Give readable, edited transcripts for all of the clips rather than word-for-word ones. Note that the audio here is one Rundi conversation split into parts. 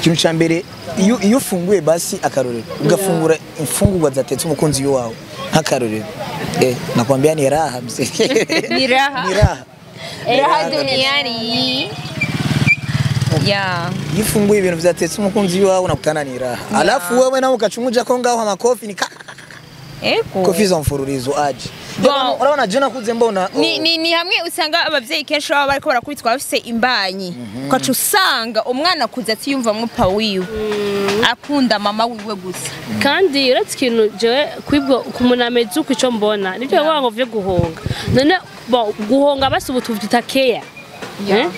Ikintu ca mbere, iyo ufunguye, basi akarorero, ugafungura imfungurwa zatetse umukunzi wawe, nk'akarorero, nakwambia ni raha mzee. Ni raha. Ni raha. Raha duniani, yeah. Iyo ufunguye ibintu vyatetse umukunzi wawe, unakutana ni raha, alafu wewe nawe ukacumuja ko ngaho amakofi ni Ego. kofi za mfururizo aje. Bon. Urabona je nakuze mbona Ni hamwe usanga abavyeyi kenshi baba bariko barakubitwa bafise imbanyi, ugaca usanga umwana akuze atiyumvamwo pa wiwe, akunda mama wiwe gusa. Kandi uretse ikintu jewe kwibwo ku muntu ameze uko, ico mbona nibyo bavuga ngo vyo guhonga. None bon, guhonga basi ubu tuvyita care. Eh?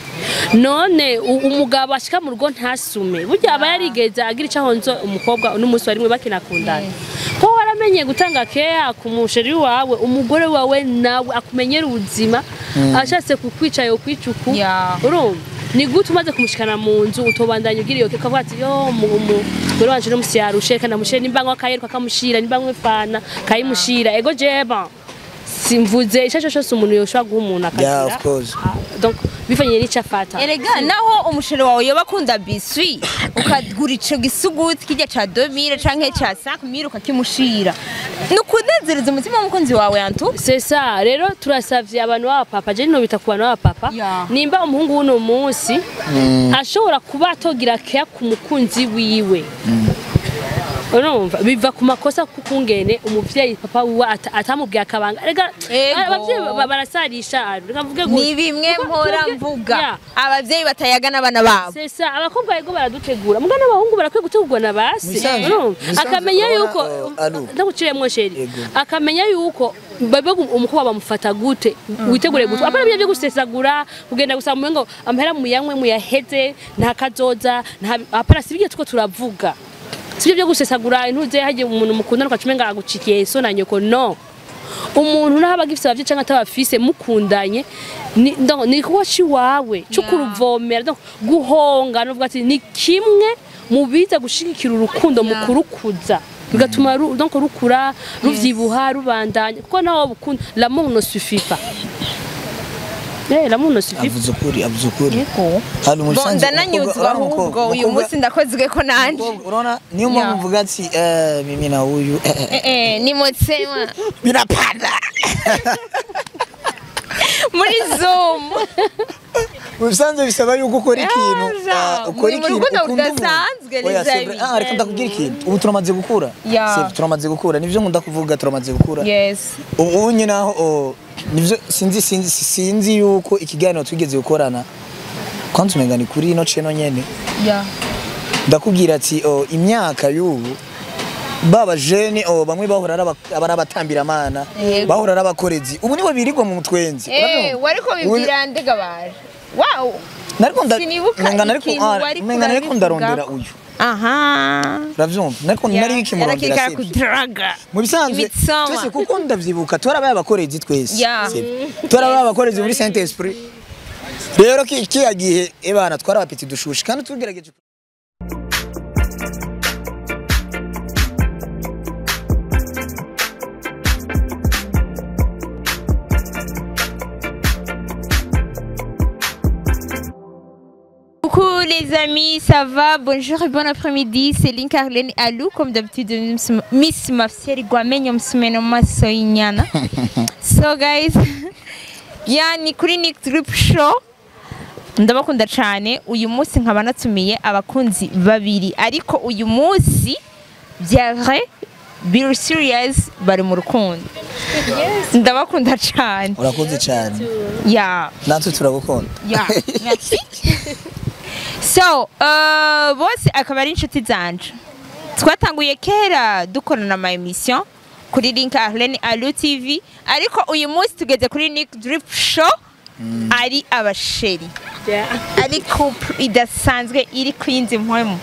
None umugabo ashika mu rugo ntasume, burya aba yarigeze agira ico ahonze umukobwa n'umunsi warimwe bakinakundana, ko waramenye gutanga care ku mu chéri wawe, umugore wawe nawe akumenyera ubuzima, ashatse kukwica yo kwica uku. Urumva ni gute umaze kumushikana mu nzu utobandanya ugira iyo care, ukavuga ati: "Yo, umugore wanje no musi yarushe, kana mushire nimba nkwa kayeruka kamushira, nimba nkwe fana kayimushira." Ego, jeba simvuze ico cyo cyose umuntu yoshobora guha umuntu akagira. Yeah, of course. Ah, donc bivanye n'ico afata. Erega naho umu chéri wawe yoba akunda biswi, ukagura ico gisuguti kirya ca 2000 canke ca 5000 ukakimushira, ni ukunezereza umutima w'umukunzi wawe antu. C'est ça. Rero turasavye abantu b'abapapa, je nobita ku bantu b'abapapa, nimba umuhungu w'uno munsi ashobora kuba atogira care ku mukunzi wiwe, urumva biva ku makosa kukungene umuvyeyi papa wiwe atamubwiye akabanga. Rega abavyeyi barasarisha, reka mvuge gutya. Ni bimwe Kuko mpora mvuga, abavyeyi batayaga n'abana babo. C'est ça. Abakobwa yego baradutegura, muga n'abahungu barakwiye gutegurwa na basi. Urumva? Musanzwe Akamenya urabona, yuko Alu. Ndaguciriyemwo, chéri. Yego. Akamenya yuko babe umukobwa bamufata gute, witegure gute, apana byo gusesagura, kugenda gusa mu ngo amahera muyanywe muyaheze, nta kazoza, nta apana. Sibyo tuko turavuga, sibyo byo gusesagura intuze hagiye umuntu mukundana ukacumenga agucikiye so na nyoko. No umuntu naho aba agifise abavyeyi canke atabafise, mukundanye ni donc ni kuba ciwawe cyo kuruvomera. Donc guhonga nuvuga ati ni kimwe mu biza gushigikira urukundo mu kurukuza, bigatuma donc rukura, ruvyibuha, rubandanya, kuko naho bukunda, l'amour ne suffit pas. L'amour ne suffit pas. Avuze ukuri, avuze ukuri. Yego. Hano mu Bon, bisanzwe ndananyuzwe urabona ahubwo uyu munsi ndakozwe ko nanje. Urabona niyo mpamvu mvuga ati mimi na huyu Ni motsema birapanda. Muri Zoom. Mu bisanzwe bisaba yuko ukora ikintu, Yaja, ukora muri mu ikintu rukundo ukunda umuntu. rudasanzwe, Oya, les c'est vrai. amis. Ah, reka ndakubwira ikintu, ubu turamaze gukura. C'est vrai, turamaze gukura, nivyo nkunda kuvuga, turamaze gukura. Ubu nyine aho nivyo sinzi yuko ikiganiro twigeze gukorana kwanza umenga ni kuri ino channel nyene, ndakubwira ati imyaka y'ubu baba jene, bamwe bahora ari abatambiramana, bahora ari abakorezi, ubu nibo birirwa mu mutwenzi. Urabyumva? Wariko bibwira ndega baje, wow. Nariko Sinibuka umenga nariko ikintu wari umenga nariko ndarondera kurabivuga. uyu. Aha. Uravyumva, nariko nari nkimurondera. Yarakeka Sivyo? kudraga. Mu bisanzwe Imitsoma. twese, kuko ndavyibuka twarabaye abakorezi twese. Sivyo? Twarabaye abakorezi muri Saint Esprit. Rero kiya gihe ebana twari aba petits dushushe kandi tugerageje. Coucou les amis, ça va? Bonjour et bon après-midi, c'est Lynn Carlene Alou, comme d'habitude, Miss Mafsieri Gwamenyo Msumeno Maso Inyana. So guys, yani kuri Nick Drip Show, ndabakunda cyane. Uyu munsi nkaba natumiye abakunzi babiri, ariko uyu munsi bya vrai, be serious, bari mu rukundo. Ndabakunda cyane. Urakoze cyane. Natwe turagukunda. Yeah, merci. So, bose akaba ari inshuti zanje. Twatanguye kera dukorana ama émission kuri Link Arlene Alu TV, ariko uyu munsi tugeze kuri Nick Drip Show, ari aba chéri. Ari couple idasanzwe iri kwinzi mpwemu.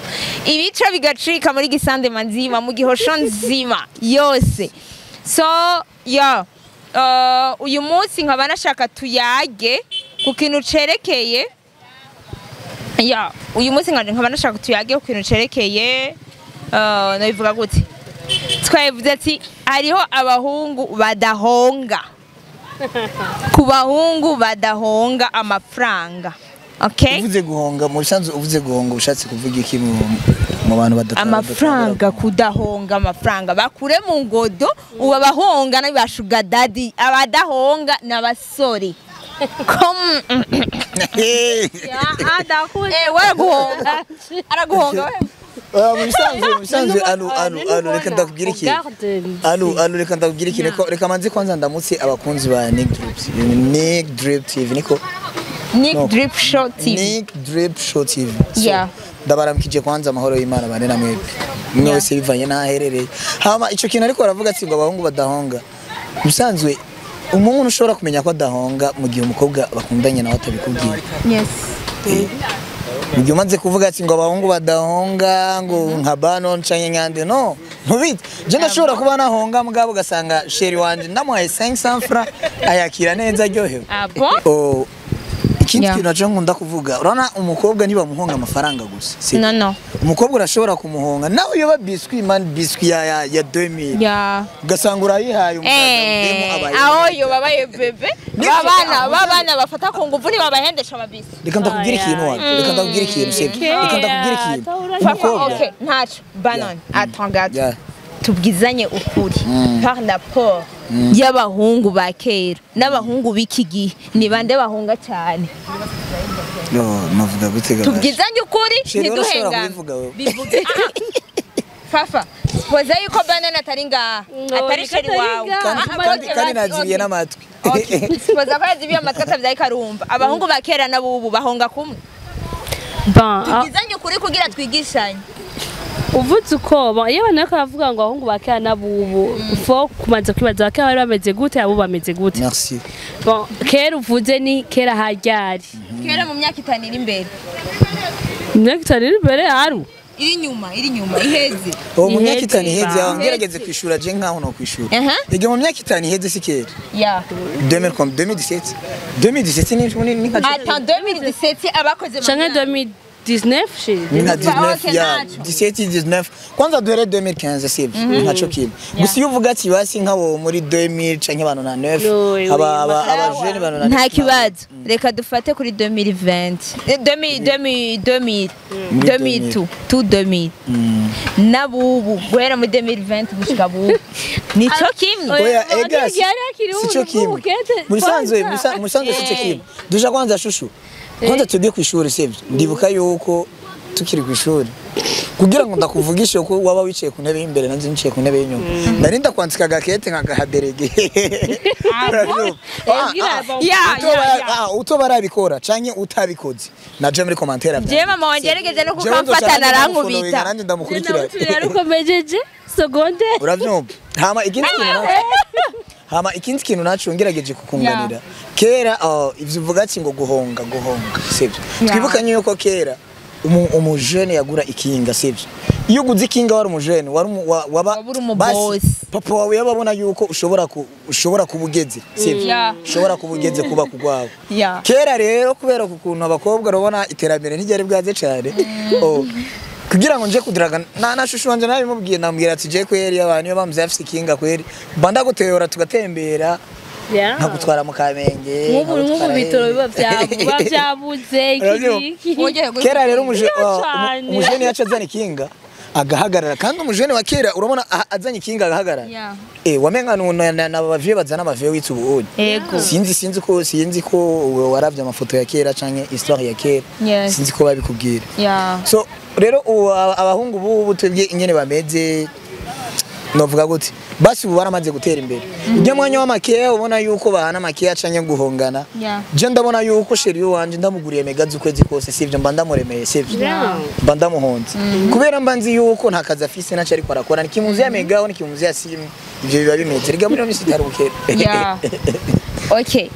Ibico bigacika muri gisande manzima mu gihosho nzima yose. So, yeah. Uyu munsi nkaba nashaka tuyage ku kintu cerekeye, ya, uyu munsi nkaba nashaka tuyage ku kintu cerekeye, nabivuga gute, twabivuze ati hariho abahungu badahonga, ku bahungu badahonga amafaranga. Okay? Uvuze guhonga mu bisanzwe, uvuze guhonga ushatse kuvuga iki mu bantu badatara Amafaranga, kudahonga amafaranga bakure mu ngodo. Ubu abahonga ni ba sugar daddy, abadahonga ni abasore. Kom waraguhonga, araguhonga we. Mu bisanzwe alu reka ndakubwira iki, alu reka ndakubwira iki, reka manze kwanza ndamutse abakunzi ba Nick Drip, Nick Drip TV, niko Nick No. Drip Show TV. Nick Drip Show TV. So, Yeah. ndabaramukije kwanza, amahoro y'Imana bane na mwebwe mwe wese bivanye n'aherereye. Hama ico kintu ariko baravuga ati ngo abahungu badahonga, musanzwe umuntu ushobora kumenya ko adahonga mu gihe umukobwa bakundanye nawe atabikubwiye. Yes. Mu gihe umaze kuvuga ati ngo abahungu badahonga ngo nka bano ncanye nkande, no ntubite. Je ndashobora kuba nahonga mugabo ugasanga chéri wanje ndamuhaye 500 francs ayakira neza aryohewe. Ah bon? Oh, ikindi Yeah. kintu naco nkunda kuvuga, urabona umukobwa ntibamuhonga amafaranga gusa, si No. umukobwa urashobora kumuhonga nawe yoba biscuit man, biscuit ya 2000 ugasanga urayihaye umugabo abaye Aho yo babaye bébé. Nivyo. Babana bafata ku nguvu ntibabahendesha amabisi. Reka ndakubwira ikintu wawe, reka ndakubwira ikintu, sibyo, reka ndakubwira ikintu. Papa, Umukobwa- okay, ntaco. Banon, attends gato. Yeah. Tubwizanye ukuri par rapport y'abahungu ba kera n'abahungu b'iki gihe, ni bande bahunga cyane? No, navuga gute ga? Tubwizanye ukuri, Chéri, urashobora ntiduhengame. kubivuga wewe. Bivuge. Fafa, poza yuko Banon atari ngaha, No, atari reka chéri atari wawe. ngaha. Kandi Ah, kandi okay, kandi basi, nazibiye okay. n'amatwi. Okay. Poza ko yazibiye amatwi atavyaye karumva. Abahungu ba kera n'abubu bahonga kumwe? Bon, ah, Tubwizanye ukuri kugira twigishanye. Uvuze uko bon, iyo abantu bariko baravuga ngo abahungu ba kera n'abubu, fo kumanza kwibaza abakera bari bameze gute, abubu bameze gute. Merci. Bon, kera uvuze ni kera haryari? Kera mu myaka 5 iri imbere. Imyaka 5 iri imbere haru Iri inyuma iheze. Uwo mu myaka Iheze 5 iheze ba. aho ngerageze kwishura, je nkaho no kwishura. Aha. Ege mu myaka 5 iheze si kera. Ya. 2000 comme 2017, 2017 ni nka Attends, 2017 abakoze canke 2019 chéri. Ni nka Okay, 19 ya nacho. 17, 19, kwanza duhere 2015, sibyo, ni nkaco kimwe. Gusa iyo uvuga ati basi nk'abo muri 2000 canke abantu na 9 No, oui, aba jeune bantu na Nta kibazo, reka dufate kuri 2020, 2000, 2000, 2000, 2002 to 2000 n'abubu, guhera muri 2020 gushika bubu nico kimwe. Oya, Oya, ega yari akiri sico ubu, kimwe. ubukete, Musanzwe kwanza. musanzwe sico kimwe. Duja kwanza shushu, kwanza tugiye ku ishuri, sivyo, ndibuka yuko tukiri ku ishuri, kugira ngo ndakuvugishe ko waba wicaye ku ntebe y'imbere nanjye nicaye ku ntebe y'inyuma, narinda kwandika gakete nkagaha délégué. Uravyumva? Ah, ah, Ya, ya, ya. Utoba arabikora canke utabikoze naje muri commentaire. Jewe mama wanje yarigeze no Jewe nzoca kukamfata nanjye narankubita. ndamufollowinga, nanjye ndamukurikira. Yarukomejeje secondaire. Uravyumva? Hama ikindi kintu naco ngerageje kukunganira, kera ivyo uvuga ati ngo guhonga, sivyo, twibukanye yuko kera umujene yagura ikinga, sivyo. Iyo uguze ikinga wari umujene, wari waba Waba uri umu basi, boss. Papa wawe yababona yuko ushobora kuba ugeze, sivyo, ushobora kuba ugeze kuba kugwawe. Kera rero kubera ku kuntu abakobwa urabona iterambere ntiryari bwaze cyane, oh, kugira ngo nje kudiraga na shushu wanje nabimubwiye, namubwira ati je kweri abantu iyo bamuze afise ikinga kweri mba ndaguteyora tugatembera, nkagutwara mu Kamenge, Nk'ubu nk'ubu nkagutwara bitoro hehe. biba byabuze iki Uravyumva? n'iki. Kera rero Iyo cane. umujene yaca azana ikinga agahagarara, kandi umujene wa kera urabona azanye ikinga agahagarara, wamenga na bavye bazana amavye witse ubu. Ego. Sinzi ko waravye amafoto ya kera canke histoire ya kera. Sinzi ko babikubwira. So rero ubu abahungu bubu twebwe ingene bameze, novuga gute, basi ubu baramaze gutera imbere. Ujya mwanya w'amakeya ubona yuko bahana amakeya canke guhongana. Je ndabona yuko chéri wanje ndamuguriye megazi ukwezi kose, sivyo, mba ndamuremeye, sivyo, mba ndamuhonze kubera mba nzi yuko nta kazi afise naco ariko arakora, nikimuzia megaho nikimuzia simu, ivyo biba bimeze riga muri iyo minsi itari bukera. Yeah. Okay.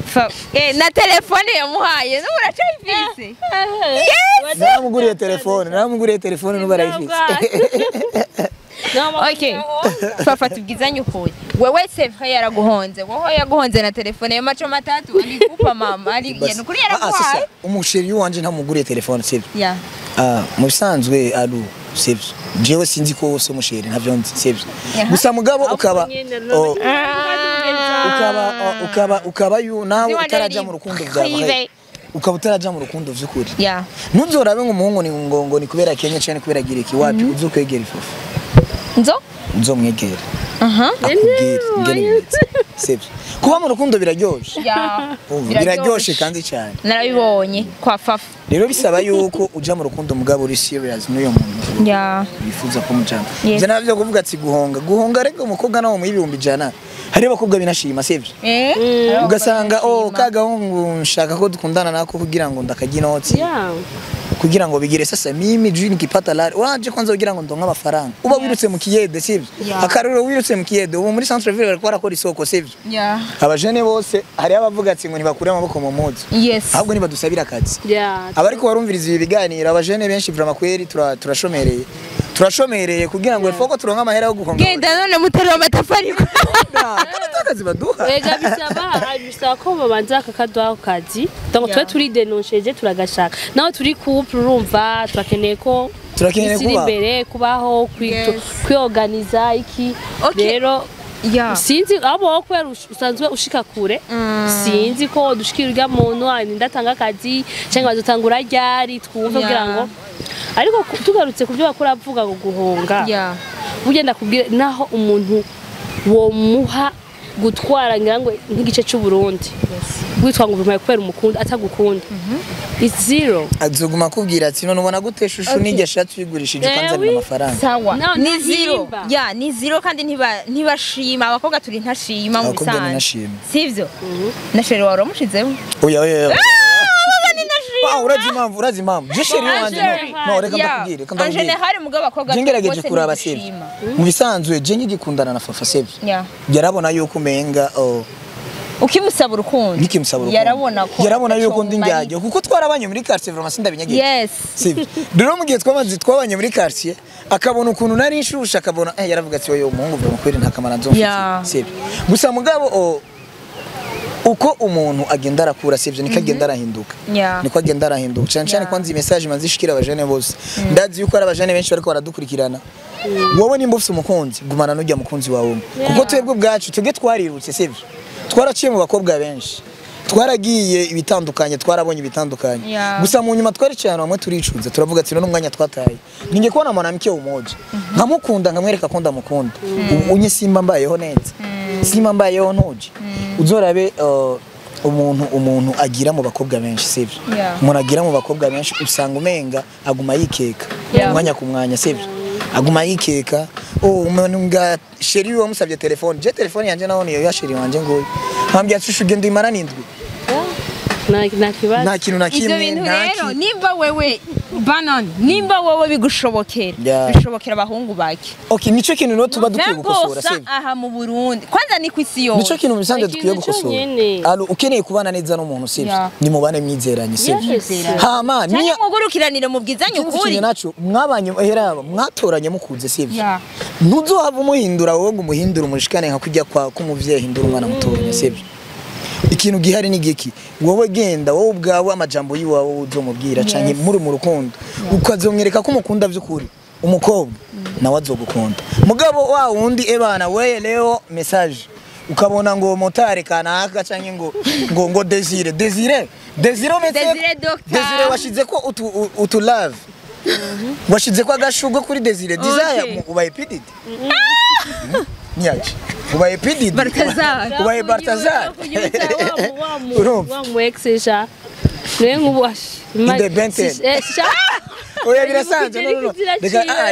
Na telefone yamuhaye n'ubu uracayifise? Naramuguriye telefone n'ubu arayifise. Okay. Fafa, tubwizanye ukuri. Wewe c'est vrai yaraguhonze. Wowe yaguhonze na telefone ya macho matatu alikupa mama. Ali Basi. ya nukuri Ah, ah, c'est ça. yaraguhaye. Umuchéri wanje ntamuguriye telefone, sivyo. Yeah. Ah, mu bisanzwe aru sivyo, jewe sinzi ko wose umuchéri ntavyo nzi, sivyo. Gusa mugabo ukaba oh, ukaba oh, ukaba ukaba yu nawe Ziwanje utaraja ari mu rukundo bwa privé. vrai. Ukaba utaraja mu rukundo vy'ukuri. Yeah. Ntuzorabe ngo umuhungu ni ngo ni kubera Kenya cyane kubera Giriki wapi uzokwegera ifufu. Nzo? Uzomwegera. Aha. Akubwira ingene bimeze. Sivyo. Kuba mu rukundo biraryoshe. Yeah. Biraryoshe kandi cyane. Narabibonye kwa Fafa. Rero bisaba yuko uja mu rukundo mugabo uri serious n'uyo muntu. Yeah. Bifuza ko mujana. Yes. Je navyo kuvuga ati guhonga. Guhonga rego umukobwa nawo mu 100,000. Hari abakobwa binashima sivyo? Ugasanga oh kagahungu nshaka ko dukundana nako kugira ngo ndakajya inoti. Yeah. Kugira ngo bigire sasa mimi juu nikipata lari waje kwanza kugira ngo ndonka amafaranga uba wirutse mu kiyede sivyo? Yeah. Akarero wirutse mu kiyede ubu muri centre ville bariko barakora isoko sivyo? Yeah. Abajene bose hari abavuga ati ngo ntibakure amaboko mu muzi. Yes. Ahubwo nibadusabira akazi. Yeah. Abariko barumviriza ibi biganiro abajene benshi vraiment kweri turashomereye. Turashomereye kugira ngo ifoko turonka amahera yo guhonga. Genda none muterura amatafari. Akazi baduha. Ega bisaba ko babanza akakaduha kazi. Donc twe turi denonceje turagashaka. Naho turi couple urumva turakeneye ko turakeneye kuba imbere kubaho kwiorganiza iki rero sinzi abo kubera usanzwe ushika kure sinzi ko dushikira urya muntu ndatanga akazi cyangwa bazotangura ryari twumve kugira ngo ariko tugarutse ku byo bakora avuga ngo guhonga ugenda kubwira naho umuntu wo muha gutwara ngira ngo nk'igice cy'u Burundi witwa ngo bimaye kubera umukunda atagukunda it's zero azuguma kubwira ati none ubona gute shushu nijya shati uyigurishije ukanzanira amafaranga sawa ni zero ya ni zero kandi ntibashima abakobwa turi ntashima mu bisanzwe sivyo na sheri wawe uramushizemo oya oya urazi impamvu je sheri wanje no reka ndakubwire reka ndakubwire en general mugabo abakobwa ngerageje kuraba sivyo mu bisanzwe je ngigikundana na Fafa sivyo yarabona yuko umenga ukimusaba urukundo nikimusaba urukundo yarabona ko yarabona yuko ndi njyajye kuko twarabanye muri quartier vraiment sindabinyagiye yes sivyo rero mu gihe twamaze twabanye muri quartier akabona ukuntu nari nshusha akabona yaravuga ati oyo umuhungu vraiment kweri nta kamara nzomfite sivyo gusa mugabo uko umuntu agenda arakura sivyo niko agenda arahinduka niko agenda arahinduka cyane cyane kwanza iyi message manzishikira abajene bose ndazi yuko ari abajene benshi bariko baradukurikirana wowe nimba ufite umukunzi gumana n'ujya mukunzi wawe kuko twebwe ubwacu twebwe twarirutse sivyo twaraciye mu bakobwa benshi twaragiye ibitandukanye twarabonye ibitandukanye gusa mu nyuma twaricaye ahantu hamwe turicuza turavuga ati none umwanya twataye ninjye kubona mwanamke umoja nkamukunda nkamwereka ko ndamukunda unye simba mbayeho neza simba mbayeho ntuje uzorabe umuntu agira mu bakobwa benshi sivyo umuntu agira mu bakobwa benshi usanga umenga aguma yikeka umwanya ku mwanya sivyo aguma yikeka umuntu nga sheri wamusabye telefone je telefone yanje naho niyo ya sheri wanje ngo nkambye atshushu genda imara nindwi nta kintu na kimwe ivyo bintu rero nimba wewe banon nimba wowe bigushobokera bishobokera abahungu bake okay nico kintu no tuba dukwiye gukosora sivyo aha mu Burundi kwanza ni kwisi yose nico kintu bisanzwe dukwiye gukosora alo ukeneye kubana neza n'umuntu sivyo ni mubane mwizeranye sivyo hama ni mugurukiranire mubwizanye ukuri naco mwabanye hera mwatoranye mukuze sivyo ntuzohava umuhindura wowe ngo umuhindure umushikane nka kujya kwa kumuvyeyi hindura umwana mutonya sivyo ikintu gihari ni giki wowe genda wowe ubwawe amajambo yiwawe uzomubwira canke muri mu rukundo ukazomwereka ko umukunda vy'ukuri umukobwa nawe azogukunda mugabo wa wundi ebana weye leo message ukabona ngo motari kanaka canke ngo ngo ngo Desire Desire Desire Desire doctor Desire washize ko utu love washize ko agashugwe kuri Desire Desire ubaye pidid nyaje ubaye pidid Bartazar ubaye Bartazar wa mu ex-sha nengu independent oya birasanzwe no no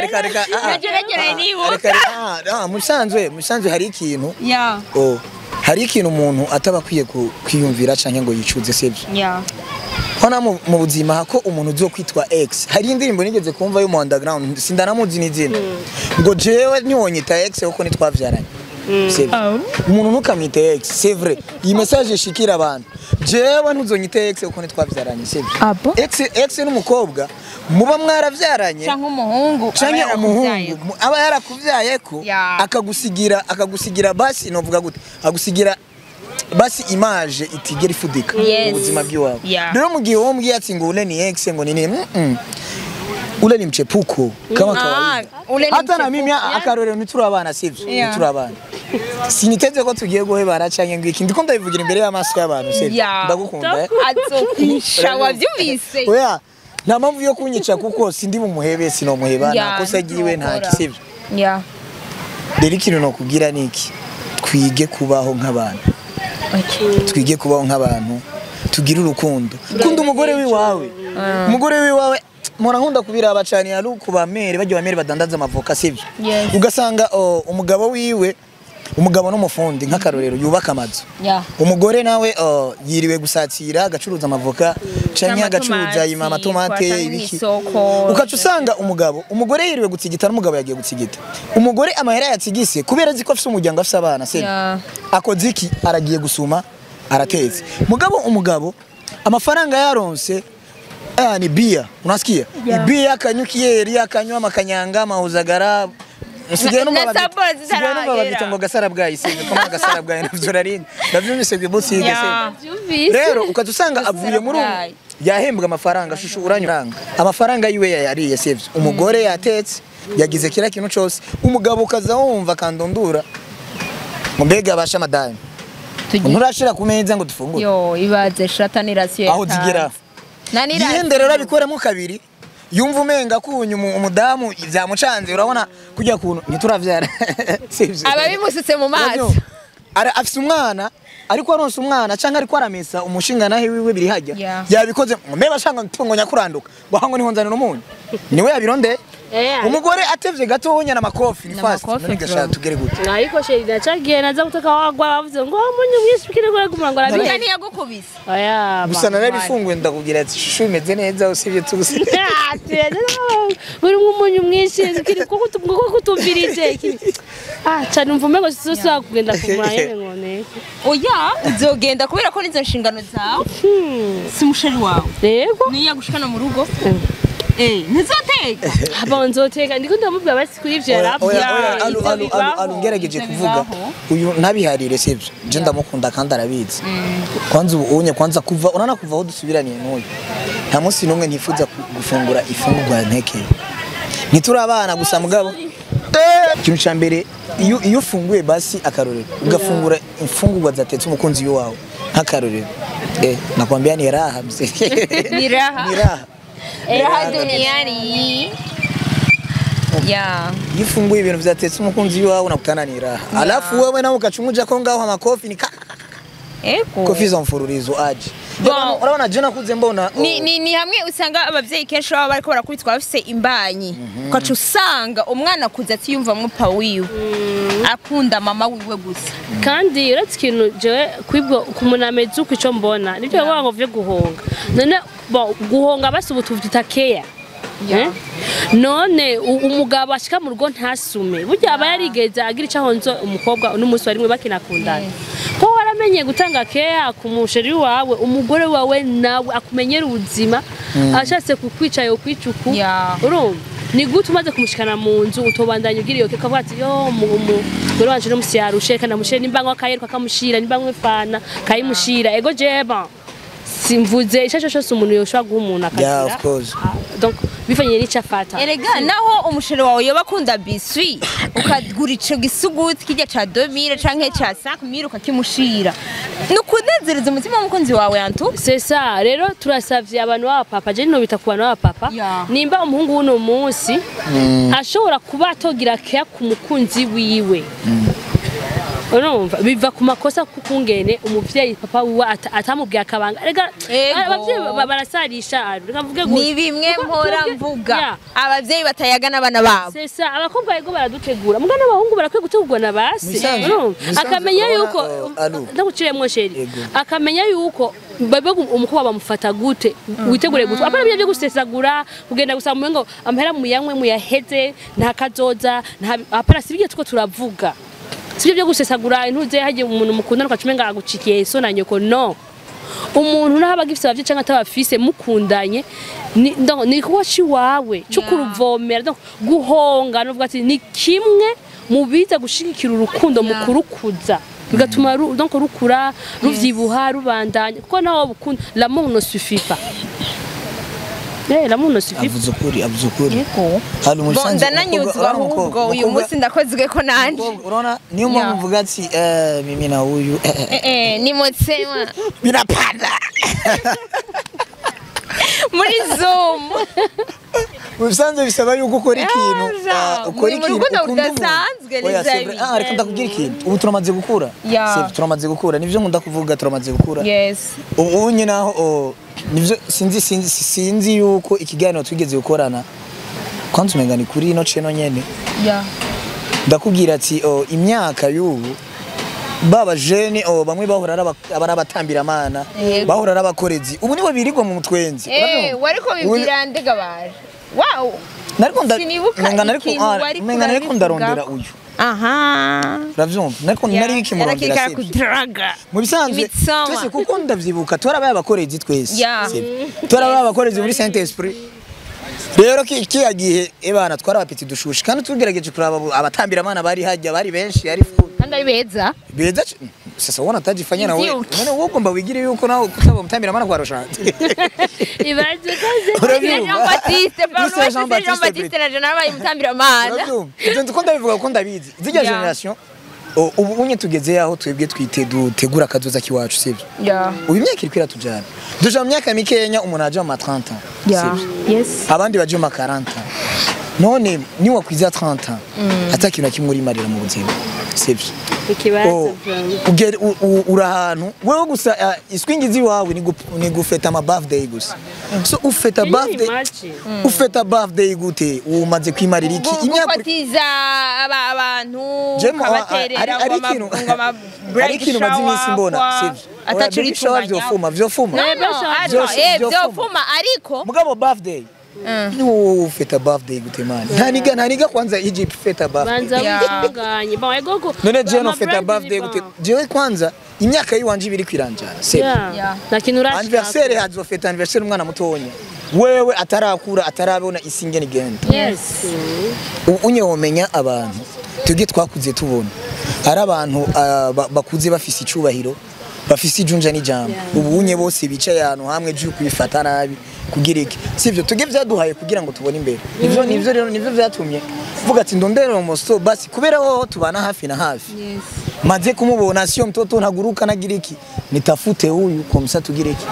reka reka reka nageregereye niba reka musanzwe hari ikintu hari ikintu umuntu ataba akwiye kwiyumvira canke ngo yicuze sivyo hona mu buzima ko umuntu uzokwitwa ex hari indirimbo nigeze kumva yo mu underground sindanamuzi n'izina ngo jewe niwonyita ex kuko nitwavyaranye sivyo umuntu ntukamwite ex c'est vrai iyi message ishikira abantu jewe ntuzonyite ex kuko nitwavyaranye sivyo ex n'umukobwa muba mwaravyaranye canke umuhungu canke umuhungu aba yarakuvyaye ko akagusigira basi novuga gute agusigira basi image itigera ifudika ubuzima bw'iwawe rero mu gihe wowe mbwiye ati ngo ule ni ex ngo nini ule ni mchepuko kama kawaida hata na mimi akarorero ntiturabana sivyo ntiturabana Siniteze ko tugiye guhebana canke ngo iki, ndiko ndabivugira imbere y'amaso y'abantu, sivyo? Ndagukunda. Azokwisha, wavyumvise? Oya, nta mpamvu yo kunyica kuko sindi bumuhebe, sinomuheba, nta kosa ryiwe, nta kisivyo. Rero ikintu nokubwira niki, twige kubaho nk'abantu. Twige kubaho nk'abantu, tugire urukundo. Kunda umugore wiwawe. Umugore wiwawe mpora nkunda kubiraba cane ari ku bamere, bajya bamere badandaza amavoka, sivyo? Ugasanga umugabo wiwe, umugabo n'umufundi nk'akarorero yubaka amazu. Umugore nawe yiriwe gusatira agacuruza amavoka canke agacuruza amatomate ibiki. Ukaca usanga umugabo, umugore yiriwe gutsigita n'umugabo yagiye gutsigita. Umugore amahera yatsigise kubera azi ko afise umuryango, afise abana, sivyo? Akoze iki? Aragiye gusuma, aratetse. Mugabo umugabo amafaranga yaronse ni bia, unasikia? Ni bia akanyukiye, akanywa amakanyanga, amahuzagara. Sigaye numva babita ngo gasara bwayi, sivyo? Kama gasara bwayi navyo narindi. Ndavyumvise kwibutike, sivyo? Rero ukatusanga avuye muri yahembwa amafaranga, shushu uranyuranga. Amafaranga yiwe yariye, sivyo? Umugore yatetse, yagize kira kintu cyose. Umugabo ukaza wumva kandondura. Ngo mbega abasha madame. Nturashira ku meza ngo dufungure. Yo, ibaze shatani rasiyo. Aho zigera. Yihende rero abikoramo kabiri. Yumva umenga kunyu umudamu byamucanze, urabona kujya kuntu ntituravyara. Ababimusutse mu maso. Ara afise umwana, ariko aronse umwana canke ariko aramesa umushinga nahe wiwe biri hajya. Yabikoze mbe bashanga ngo nyakuranduka. Bahango niho nzanira umunyu. Niwe yabironde. Umugore atevye gato wonya na makofi ni fast. None gashaka tugere gute? Ariko sheri nacagiye naza gutaka wagwa bavuze ngo umunyu mwinshi bikire ko gumura ngo arabiye. Nani yagukubise? Oya. Gusa narabifunguye ndakubwira ati shushu imeze neza usibye tubuse. Buri umunyu mwinshi kiri kuko kutumvirije. Ah, cyane mvume ngo sisoswa kugenda kumura yene ngone. Oya, uzogenda kubera ko nizo nshingano zawe. Si musheri wawe. Yego. Niya gushikana mu rugo. Ntizoteka. Aba nzoteka ndiko ndamubwira basi kuri ivyo yarabya. Alu ngerageje kuvuga uyu ntabiharire, sivyo? Je ndamukunda kandi arabizi. Kwanza ubunye kwanza kuva urana kuva aho dusubiraniye n'uyu. Nta munsi n'umwe ntifuza gufungura ifungurwa ntekeye. Ntiturabana gusa mugabo. Ikintu ca mbere iyo ufunguye basi akarorero ugafungura imfungurwa zatetse umukunzi wawe nk'akarorero. Nakwambia ni raha mzee. Ni raha. Ni raha. Raha duniani. Yifunguye ibintu vyatetse umukunzi wawe unakutana ni raha. Alafu wewe nawe ukachumuja ko ngaho amakofi ni Ego. Kofi za mfururizo aje. Urabona je nakuze mbona ni hamwe usanga abavyeyi kenshi baba bariko barakubitwa bafise imbanyi. Ukaca usanga umwana kuza atiyumva mupa wiwe. Akunda mama wiwe gusa. Kandi uretse ikintu jewe kwibwo kumunameza uko ico mbona nibyo bavuga ngo vyo guhonga. None guhonga basi ubu tuvyita care. None umugabo ashika mu rugo ntasume. Burya aba yarigeze agira ico ahonzo umukobwa n'umunsi warimwe bakinakundana. Ko waramenye gutanga care ku musheri wawe, umugore wawe nawe akumenyera ubuzima, ashatse kukwica yo kwicuku. Urumva? Ni gute umaze kumushikana mu nzu utobandanya ugira iyo keka avuga ati yo umugore wanje no musiyarushe kana mushira nimba ngo akayeruka kamushira nimba ngo fana kayimushira ego jeba. Simvuze icyo cyose umuntu yoshobora guha umuntu akagira. Yeah, of course. Donc bivanye n'ico afata. Erega naho umusheri wawe yoba akunda biswi ukagura ico gisuguti kijya ca 2000 canke ca 5000 ukakimushira. Nukunezereza umutima w'umukunzi wawe antu. C'est ça. Rero turasavye abantu baba papa, je no bita ku bantu baba papa. Nimba umuhungu w'uno munsi ashobora kuba atogira care ku mukunzi wiwe. Urumva biva ku makosa kukungene umuvyeyi papa wiwe atamubwiye akabanga. Rega abavyeyi barasarisha reka mvuge gutyo. Ni bimwe mpora mvuga. Abavyeyi batayaga n'abana babo. C'est ça, abakobwa yego baradutegura. Mugana abahungu barakwiye gutegurwa na basi. Akamenya yuko ndaguciremwo sheri. Akamenya yuko babego umukobwa bamufata gute, witegure gute. Apana byo gusesagura, kugenda gusa mu ngo amahera muyanywe muyaheze, nta kazoza, nta apana sibyo tuko turavuga. Sibyo byo gusesagura intuze haje umuntu mukundana ukacumenga agucikiye so na nyoko no. Umuntu nahaba gifise abavye canke atabafise mukundanye ni donc ni kuko ciwawe cyo kuruvomera donc guhonga no ati ni kimwe mubiza gushigikira urukundo mukurukuza bigatuma donc rukura ruvyibuha rubandanya kuko naho bukunda l'amour ne suffit pas. L'amour ne suffit Avuze ukuri, avuze ukuri. Yego. Hano mu Bon, bisanzwe ndananyuzwa urabona ahubwo uyu munsi ndakozwe ko nanje. Unaona niyo mpamvu mvuga ati mimi na huyu ni mutsema binapanda muri Zoom. Mu bisanzwe bisaba yuko ukora ikintu, ukora ikintu udasanzwe. Reka ndakubwira ikintu, ubu turamaze gukura, turamaze gukura, nivyo nkunda kuvuga, turamaze gukura. Ubu nyine naho nivyo sinzi yuko ikiganiro twigeze gukorana kwanza umenga ni kuri ino cheno nyene. Ndakubwira ati imyaka y'ubu baba jeune bamwe bahora ari abatambiramana, bahora ari abakorezi, ubu nibo birirwa mu mutwenzi. Wariko bibwira ndega baje. Wow. Nariko nariko ndarondera uyu. Aha. Uravyumva? Nariko nari ikimurondera. Mu bisanzwe twese kuko ndavyibuka twarabaye abakorezi twese. Twarabaye abakorezi muri Saint Esprit. Rero kiya gihe ebana twarabapeti dushushe kandi tugerageje kuraba abatambiramana bari hajya bari benshi ari kandi ari beza. Beza sasa ubona atajifanya na wewe. None wowe ugomba wigire yuko nawe kutaba umutambiramana kwa Roshante. Ibaze kaze. Jean Baptiste, Jean Baptiste na Jean abaye umutambiramana. Ivyo ndiko ndabivuga kuko ndabizi. Zirya generation ubu unye tugeze yaho twebwe twite dutegura akazoza kiwacu, sivyo? Ubu imyaka iri kwiratujana. Duja mu myaka mikenya umuntu aje mu 30 ans. Yes. Abandi baje mu 40 ans. None ni wakwiza 30 ans atakintu na kimwe urimarira mu buzima, sivyo? Ikibazo ugere uri ahantu wewe gusa iswingizi iwawe ni gufeta ama birthday gusa. So ufeta birthday, ufeta birthday gute umaze kwimarira iki imyaka gufatiza abantu kabaterera ngoma break ikintu maze iminsi mbona, sivyo? Atacuri vyofuma vyofuma vyofuma ariko mugabo birthday ni ufeta birthday gute man? Nta niga kwanza Egypt feta birthday. Banza witunganye. Bon ego none je no feta birthday gute? Jewe kwanza imyaka yiwanje ibiri kwiranjana, sivyo? Na kintu urashaka. Anniversaire hazofeta anniversaire umwana mutonya. Wewe atarakura atarabona isi ingene igenda. Yes. Unye womenya abantu tuge twakuze tubona ari abantu bakuze bafise icubahiro, bafise ijunja n'ijambo. Ubu unye bose bicaye ahantu hamwe je kwifata nabi kugira iki, sivyo? Tuge vyaduhaye kugira ngo tubone imbere. Nivyo rero nivyo vyatumye vuga ati ndondera umuso basi kubera ho tubana hafi na hafi. Maze kumubona sio mtoto ntaguruka nagira iki, nitafute huyu komsa tugira iki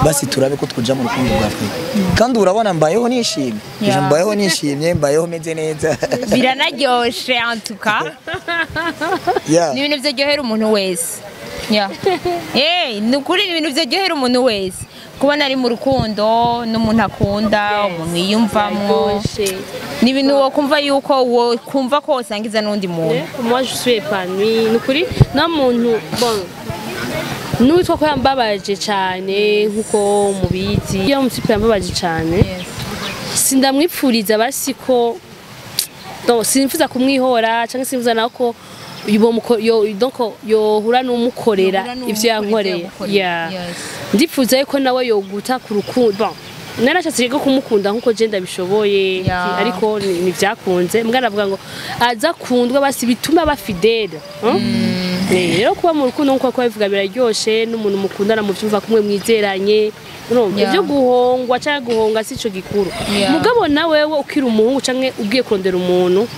basi turabe ko tkuja mu rukundo rwa Afrika. Kandi urabona mbayeho nishimye, mbayeho nishimye, mbayeho meze neza. Biranaryoshe en tout cas. Ni ibintu vyoryohera umuntu wese. Ni ukuri ni ibintu vyoryohera umuntu wese kubona ari mu rukundo n'umuntu akunda, umuntu yiyumvamwo. Ni ibintu wokumva yuko wokumva ko wosangiza n'undi muntu. Moi je suis épanouie. Ni ukuri nta muntu bon n'uwitwa ko yambabaje cyane nkuko mubizi. Iyo mutipe yambabaje cyane sindamwipfuriza basi ko donc sinfuza kumwihora cyangwa sinfuza nako donc yohura n'umukorera ivyo yankoreye. Ndipfuza yuko nawe yoguta ku rukundo. Bon narashatse ko kumukunda nkuko je ndabishoboye ariko ni vyakunze. Mbwa navuga ngo aza kundwa basi bituma ba fidèle. Rero kuba mu rukundo nkuko babivuga biraryoshe n'umuntu mukundana muvyumva kumwe mwizeranye. Ivyo guhongwa canke guhonga sico gikuru. Mugabo na wewe ukiri umuhungu canke ugiye kurondera umuntu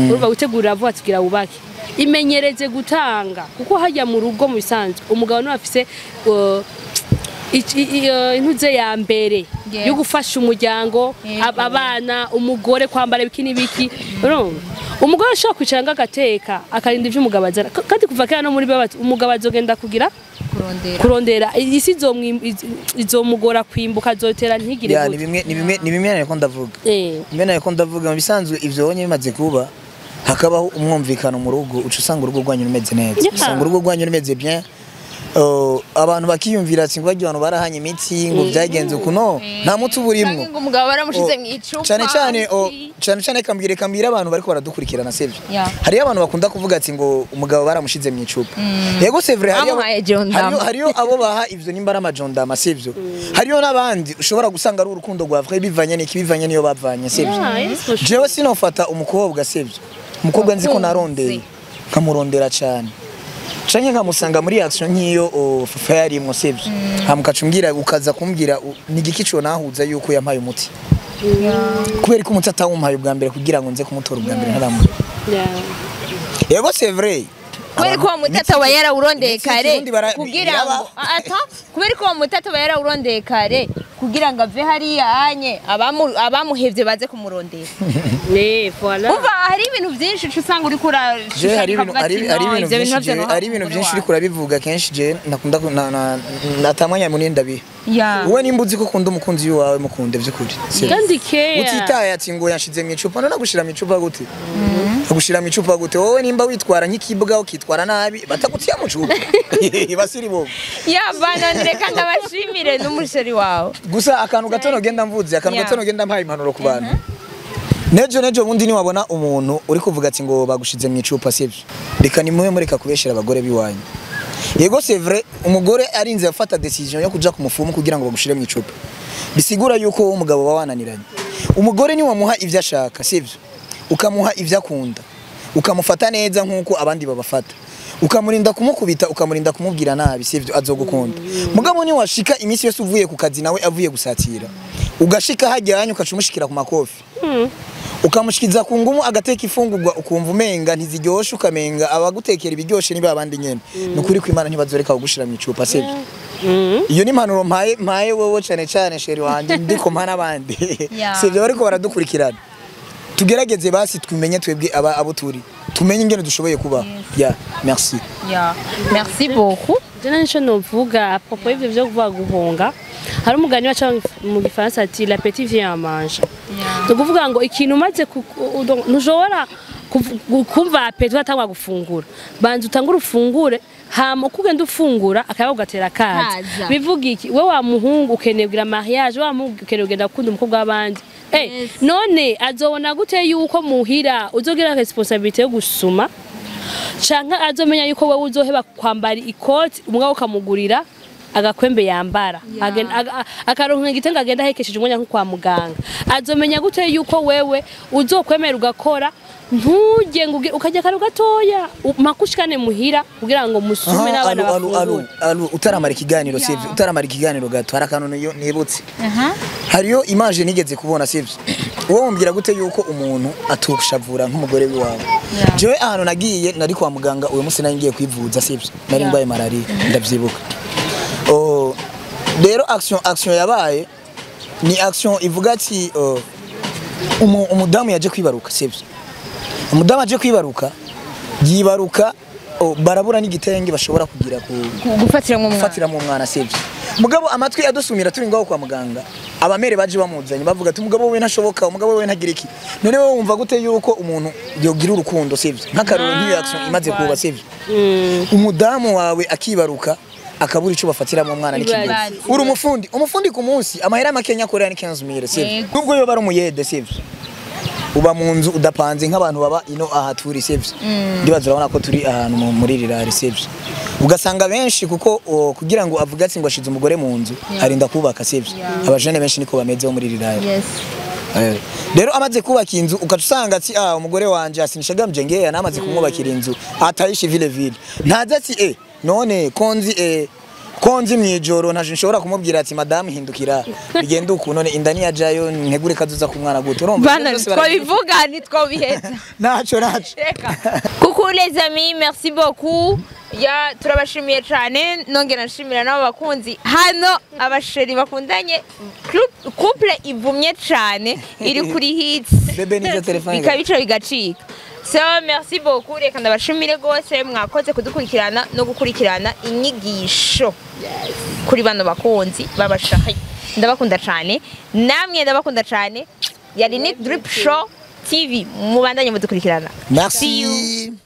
urumva gutegurira vuba tugira wubake. Imenyereze gutanga kuko hajya mu rugo mu bisanzwe umugabo niwe afise intuze ya mbere yo gufasha umuryango, abana, umugore kwambara ibiki n'ibiki. Urumva umugore ashobora kwicara ngo agateka akarinda ivyo umugabo azana, kandi kuva kera no muri baba umugabo azogenda kugira kurondera isi izomugora kwimbuka azotera ntigire gute. Ni bimwe nariko ndavuga. Bimwe nariko ndavuga mu bisanzwe ivyo wonye bimaze kuba hakabaho umwumvikano mu rugo, uca usanga urugo rwanyu rumeze neza, usanga urugo rwanyu rumeze bien. Abantu bakiyumvira ati ngo bagiye abantu barahanye imiti ngo byagenze kuno nta muti uburimwo, ngo umugabo baramushize mu icupa. Cyane cyane kambwira abantu bariko baradukurikirana, sivyo? Hariyo abantu bakunda kuvuga ati ngo umugabo baramushize mu icupa. Yego c'est vrai, hariyo abo baha ivyo nimba ari amajondama, sivyo? Hariyo n'abandi ushobora gusanga ari urukundo rwa vrai bivanye n'iki, bivanye niyo bavanye, sivyo? Jewe sinofata umukobwa, sivyo? Umukobwa nzi ko narondeye nkamurondera cyane. Canke nkamusanga muri action nk'iyo Fafa yarimwo, sivyo? Hama ukaca ukaza kumbwira ni igiki co nahuza yuko yampaye umuti, kubera ko umuti atawumpaye ubwa mbere kugira ngo nze kumutora ubwa mbere ntaramureka. Yego, c'est vrai. Kubera ko uwo mutata aba yarawurondeye Imitsi kare y'ikirundi kugira biraba. ngo ata kubera ko uwo mutata aba yarawurondeye kare kugira ngo ave hariya anye abamuhevye baze kumurondera. Ne, voilà. Umva, hari ibintu byinshi uca usanga uriko Je hari ibintu hari ibintu byinshi hari ibintu byinshi uriko urabivuga kenshi, je nakunda natamwanya munini ndabiha. Wowe nimba uzi ko ukunda umukunzi wawe, mukunde by'ukuri. Kandi keya. Utitaye ati ngo yanshize mu icupa, none agushira mu icupa gute? Agushira mu icupa gute? Wowe nimba witwara nk'ikibwa ukitwara nabi, batagutiya mu cupa basiri bo. Ya bana, reka ndabashimire n'umusheri wawe. Gusa akantu gato nogenda mvuze, akantu gato nogenda mpaye impanuro ku bantu. Nejo bundi niwabona umuntu uri kuvuga ati ngo bagushize mu icupa, sivyo? Reka nimuhe mureka kubeshera abagore biwanyu. Yego, c'est vrai, umugore arinze afata decision yo kuja ku mufumu kugira ngo bagushire mu icupa, bisigura yuko wowe umugabo baba wananiranye. Umugore ni wamuha ivyo ashaka, sivyo? Ukamuha ivyo akunda, ukamufata neza nkuko abandi babafata, ukamurinda kumukubita, ukamurinda kumubwira nabi, sivyo? Azogukunda. Mugabo ni washika iminsi yose uvuye ku kazi nawe avuye gusatira, ugashika hajyanye ukaca umushikira ku makofi, ukamushikiza ku ngumu, agateka ifungurwa ukumva umenga ntiziryoshe, ukamenga abagutekera ibiryoshe niba abandi nyene, nukuri ko Imana ntibazoreka kugushira mu icupa, sivyo? Iyo ni impanuro mpaye wowe cane cane chéri wanje, ndiko mpa n'abandi, sivyo? Bariko baradukurikirana, tugerageze basi tumenye twebwe aba abo turi, tumenye ingene dushoboye kuba. Ya, merci. Ya, merci beaucoup. Je nico novuga à propos y'ivyo vyo kuvuga guhonga, hari umugani waca mu gifaransa ati: "L'appétit vient en mangeant." Ni ukuvuga ngo ikintu umaze ntushobora kumva appétit uratangwa gufungura. Banza utangure ufungure, hama uko ugenda ufungura akayabo gatera kaza. Kaza. Bivuga iki? We wa muhungu ukeneye kugira mariage, wa muhungu ukeneye kugenda gukunda umukobwa w'abandi. None azobona gute yuko muhira uzogira responsabilité yo gusuma, canke azomenya yuko wewe uzoheba kwambara ikoti, umugabo ukamugurira agakwembe yambara, akaronka igitenge agenda ahekesheje umwanya nko kwa muganga? Azomenya gute yuko wewe uzokwemera ugakora, ntujye ngo ukarya akantu gatoya mpaka ushikane muhira kugira ngo musume n'abana Alu, alu, alu, bafungure? Alu, utaramara ikiganiro, sivyo? Utaramara ikiganiro gato, hari akantu nibutse. Hariyo image nigeze kubona, sivyo? Wowe wumbwira gute yuko umuntu atushavura nk'umugore wiwawe? Jewe ahantu nagiye, nari kwa muganga uyu munsi, nari ngiye kwivuza, sivyo? Nari ndwaye malaria, ndavyibuka. Oh, rero action yabaye ni action ivuga ati oh, umudamu yaje kwibaruka, sivyo? Umudamu aje kwibaruka, yibaruka, oh, barabura n'igitenge bashobora kugira ku Gufatira mu mwana. Gufatira mu mwana, sivyo? Mugabo amatwi adusumira turi ngaho kwa muganga, abamere baje bamuzanye bavuga ati umugabo we ntashoboka, umugabo we ntagira iki. None wowe wumva gute yuko umuntu yogira urukundo, sivyo? Nk'akarorero nk'iyo action imaze kuba, sivyo? Umudamu wawe akibaruka akabura ico bafatiramo umwana n'ikigozi. Ibaze. Uri umufundi ku munsi amahera makenya akorera ni 15,000, sivyo? Nubwo yoba ari umuyede, sivyo? Uba mu nzu udapanze nk'abantu baba ino aha turi, sivyo? Ndibaza urabona ko turi ahantu muri rirare, sivyo? Ugasanga benshi kuko kugira ngo avuge ati ngo ashize umugore mu nzu, arinda kubaka, sivyo? Abajene benshi niko bameze bo muri rirare. Rero amaze kubaka inzu, ugaca usanga ati ah, umugore wanje asinishaga mjengea, namaze kumwubakira inzu, ataishi vile vile. Ntazi ati none konzi konzi mwijoro ntaje nshobora kumubwira ati madame hindukira bigende uku, none inda niyajayo ntegure kazuza ku mwana gute? Urumva Bana, ivyo byose barabivuga. twabivuga ntitwobiheza. Naco. Reka. Coucou les amis, merci beaucoup. Ya, turabashimiye cyane, nongera nshimira n'abo bakunzi hano, abasheri bakundanye, couple ivumye cyane iri kuri hits. Bebe nizo telefone. Bikabica bigacika. So merci beaucoup, reka ndabashimire rwose, mwakoze kudukurikirana no gukurikirana inyigisho kuri bano bakunzi babashahi. Ndabakunda cyane, namwe ndabakunda cyane. Yari Nick Drip Show TV, mubandanye mudukurikirana. Merci. See you.